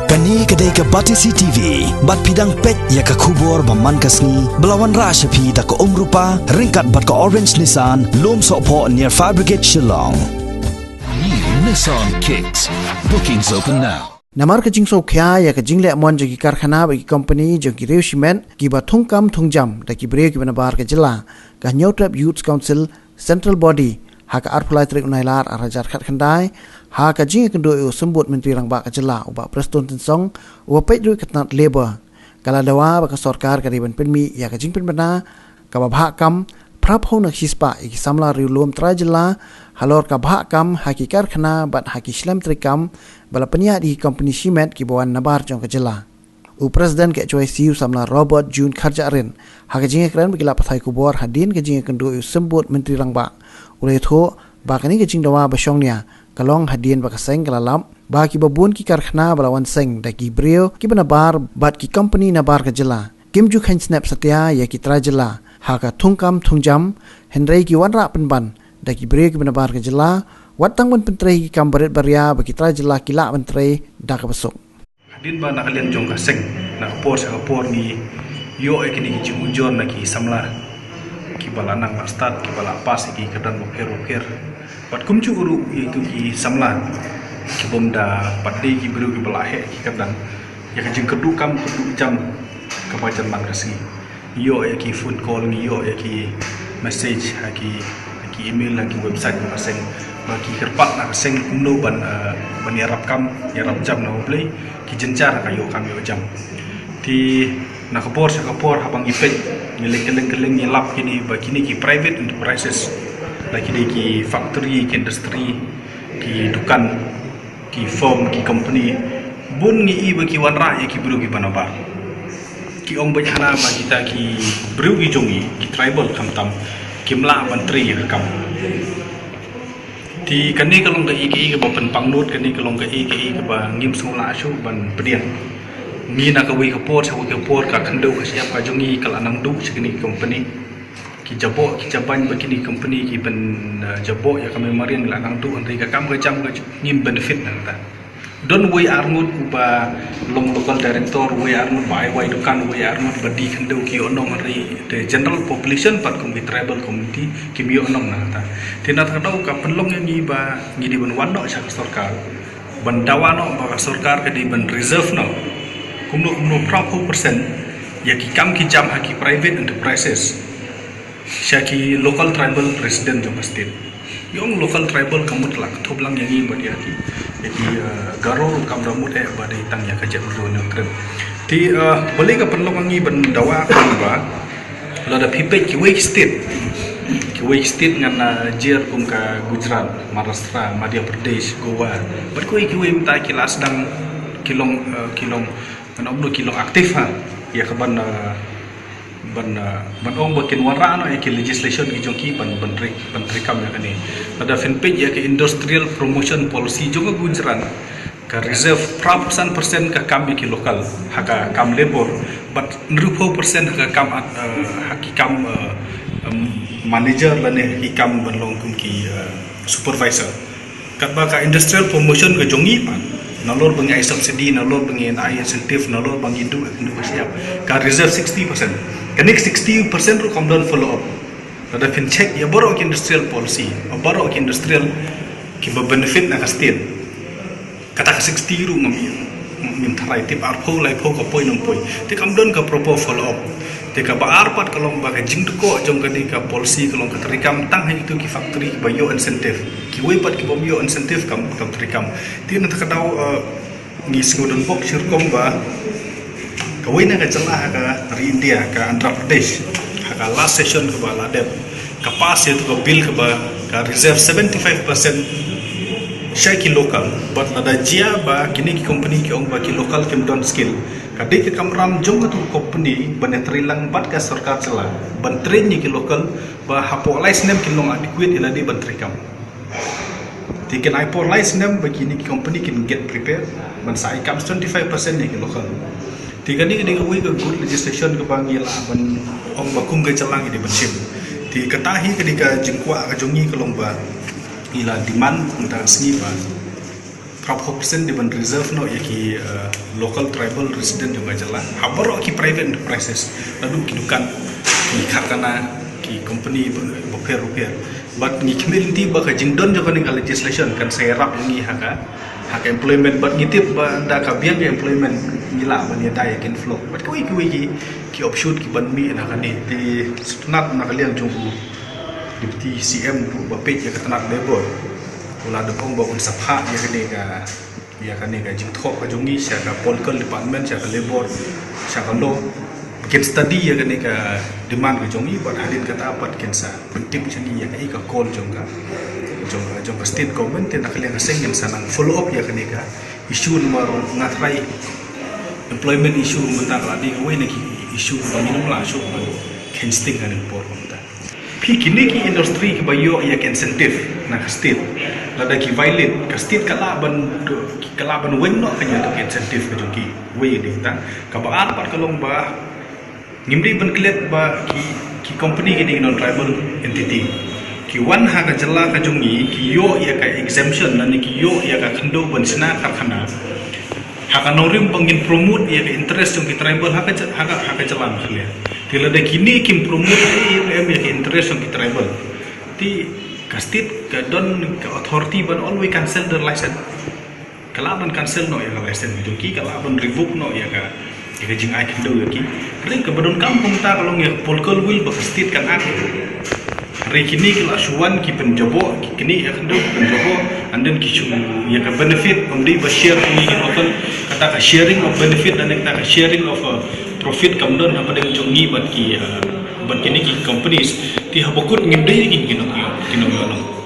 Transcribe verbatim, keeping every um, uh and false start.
Kane ka dei ka Batesi T V, bad phi dang peit ïa ka khubor ba man ka sngi, ba la wanrah sha phi da ka Umrupa, ryngkat bad ka Orange Nissan, Lumsohphoh near Fire Brigade Shillong. New Nissan Kicks. Bookings open now. Namar ka jingsngewkhia ïa ka jingleh mon jong ki karkhana bad ki company jong ki riew shimet kiba thungkam thungjam da ki briew kiba nabar ka jylla, ka Hynñiewtrep Youth Council Central Body, ha ka arphew lai tarik u Nailar arhajar khatkhyndai, ha ka jingïakynduh ïa u Symbud Myntri Rangbah ka jylla u Bah Prestone Tynsong, uba peit ruh ïa ka tnat Labour, ka la dawa ba ka sorkar ka dei ban pynmih ïa ka jingpynbna kaba bhah kam phraphew na ka shispah ïa ki samla riewlum trai jylla halor ka bhah kam ha ki karkhana bad ha ki shlem treikam ba la pynïaid da ki company shimet kiba wan nabar jong ka jylla. U President ka H Y C u samla Robert June Kharjahrin, ha ka jingïakren bad ki lad pathai khubor hadien ka jingïakynduh ïa u Symbud Myntri Rangbah, u la ïathuh ba kane ka jingdawa ba shongnia ka long hadien ba ka seng ka la lap ba kiba bun ki karkhana ba la wan seng da ki briew kiba nabar bad ki company nabar ka jylla kim ju kheiñ snep satia ïa ki trai jylla ha ka thungkam thungjam, hynrei ki wanrah pynban da ki briew kiba nabar ka jylla, wat tang ban pyntrei ïa ki kam barit baria ba ki trai jylla ki lah ban trei da kaba suk. Hadien ba na ka liang jong ka seng, na ka por sha ka por ngi ïoh ïa kine ki jingujor na ki samla kiba la nang la stad, kiba la pass ïa ki kyrdan bapher bapher. Bad kumjuh ruh ïa kito ki samla kibym da pat dei ki briew kiba la heh ki kyrdan, ïa ka jingkyrduh kam kyrduh jam kaba jan man ka sngi. Ngi ïoh ïa ki phone call, ngi ïoh ïa ki message ha ki, ha ki email, ha ki website jong ka seng, ba ki kyrpad na ka seng kumno ban, eh, ban ïarap kam, ïarap jam na U Blei, ki jynjar ha ka ïoh kam ïoh jam. Te na ka por sha ka por haba ngi peit, ngi leit kylleng kylleng, ngi lap kine ba kine ki private enterprises, la ki dei ki factory, ki industry, ki dukan, ki firm, ki company, bun ngi i ba ki wanrah ïa ki briew kiba nabar. Ki ong beit hana ba kita ki briew ki jong ngi, ki tribal khamtam, kim lah ban trei ïa ka kam. Te kane ka long kaei kaei kaba pynpang nud, kane ka long kaei kaei kaba ngim sngewlah shuh ban pdiang. Ngi na kawei ka por sha kawei ka por, ka khyndew ka shyiap ka jong ngi ka la nang duh sha kine ki company. Ki jaboh ki jaban ba kine ki company ki ban, eh, jaboh ïa ka mei mariang la nang duh, hynrei ka kam ka jam ka jong ngi ngim benefit na kata. Don uwei arngut uba long local director, uwei arngut ba ai wai dukan, uwei arngut ba die khyndew ki ïoh nong, hynrei the general population pat kum ki tribal community kim ïoh nong na kata. Te na kata ka daw ka pynlong ïa ngi ba ngi dei ban wan noh sha ka sorkar, ban dawa noh ba ka sorkar ka dei ban reserve noh kumno kumno phraphew percent ïa ki kam ki jam ha ki private enterprises sha ki local tribal resident jong ka state. Ïa ong local tribal ka mut la ka thup lang ïa ngi bad ïa ki, ïa ki, eh, Garo ruh kam da mut eh ba dei tang ïa ka jaitbynriew Hynñiewtrep. Te, eh, balei ka pynlong ïa ngi ban dawa kumba, lada phi peit kiwei ki state, kiwei ki state ngan, eh, jer kum ka Gujarat, Maharashtra, Madhya Pradesh, Goa, bad kiwei kiwei mynta ki la sdang, ki long, eh, ki long, ngan ong kumno, ki long active ha ïa ka ban, eh, ban, eh, ban ong ba kin wanrah noh ïa ki legislation ki jong ki ban, ban trei, ban treikam ïa kane. Lada phin peit ïa ka Industrial Promotion Policy jong ka Gujarat, ka reserve phraphew san percent ka kam ïa ki local ha ka kam labour, bad hynriewphew percent ha ka kam, eh, ha ki kam, eh, em, manager lane ha ki kam ban long kum ki, eh, supervisor. Katba ka industrial promotion ka jong ngi pat, nalor ba ngi ai subsidy, nalor ba ngi ai incentive, nalor ba ngi duh, duh ka shyiap, ka reserve sixty percent. Kane ka sixty percent ruh kam don follow up. Lada phin check ïa baroh ki industrial policy, baroh ki industrial kiba benefit na ka state, kata ka sixty ruh ngam, ngim tharai, tip arphew laiphew ka poi nang poi. Te kam don ka proper follow up. Te kaba ar pat ka long ba ka jingdukok jong kane ka policy ka long ka treikam tang ha kito ki factory ba ïoh incentive. Kiwei pat kibym ïoh incentive kam, kam treikam. Te na kata ka daw, eh, ngi sngew donbok shi rukom ba kawei na ka jylla ha ka ri India, ka Andhra Pradesh, ha ka last session kaba la dep, ka pass ïa ka bill kaba ka reserve seventy-five percent sha ki local. Bad lada jia ba kine ki company ki ong ba ki local kim don skill, ka dei ka kamram jong katu ka company ban ïatrei lang bad ka sorkar jylla ban train ïa ki local ba hapoh lai snem kin long adequate ïa lade ban treikam. Te kin ai por lai snem ba kine ki company kin get prepared ban sa ai kam seventy-five percent ïa ki local. Te kane ka dei kawei ka good legislation kaba ngi lah ban ong ba kum ka jylla ngi dei ban shim. Te kata hi ka dei ka jingkwah ka jong ngi ka long ba ngi la demand mynta ka sngi ba Kap hop percent dei ban reserve noh ïa ki, eh, local tribal resident jong ka jylla ha baroh ki private enterprises, naduh ki dukan, ki karkhana, ki company bapher bapher. Bad ngi khmih lynti ba ka jingdon jong kane ka legislation kan sa ïarap ïa ngi ha ka, ha ka employment, bad ngi tip ba da ka biang ka employment ngi lah ban ïada ïa ka inflow bad kiwei kiwei ki, ki offshoot ki ban mih na kane. Te sngewtynnat na ka liang jong u Deputy C M ruh ba peit ïa ka tnat labour, u la dep ong ba un sa phah ïa kane ka, ïa kane ka jingthoh ka jong ngi sha ka political department, sha ka labour, sha ka law, kin study ïa kane ka demand ka jong ngi, bad hadien kata pat kin sa pyntip sha ngi ïa kaei ka call jong ka, jong ka, jong ka state government. Te na ka liang ka seng ngin sa nang follow up ïa kane ka issue namar nga tharai employment issue mynta ka la dei kawei na ki issue ba ngim lah shuh ban kheiñ sting ha kane ka por mynta. Phi, kine ki industry kiba ïoh ïa ka incentive na ka state, lada ki violate, ka state ka lah ban, ka lah ban weng noh ka ïa ka incentive ka jong ki. Wei ïa dei ta. Kaba ar pat ka long ba ngim dei ban klet ba ki, ki company ki dei ki non tribal entity. Ki wan ha ka jylla ka jong ngi, ki ïoh ïa ka exemption lane ki ïoh ïa ka khyndew ban shna karkhana ha ka nongrim ba ngin promote ïa ka interest jong ki tribal ha ka, ha ka, ha ka jylla na khlieh. Te lada kine kim promote ei ei em em ïa ka interest jong ki tribal, te ka state ka don ka authority ban always cancel the license. Ka lah ban cancel noh ïa ka license jong ki, ka lah ban revoke noh ïa ka, ïa ka jingai khyndew ïa ki. Hynrei kaba donkam kumta ka long ïa ka political will ba ka state kan act. Hynrei kine ki la shu wan ki pynjaboh, ki knieh ïa khyndew ki pynjaboh, and then ki shu ïa ka benefit, ym dei ba share ïa ki local, kata ka sharing of benefit lane kata ka sharing of, uh, profit kam don hapdeng jong ngi bad ki, uh, bad kine ki companies. Te haba kut ngim dei ki, ki nong, ki nongïalam.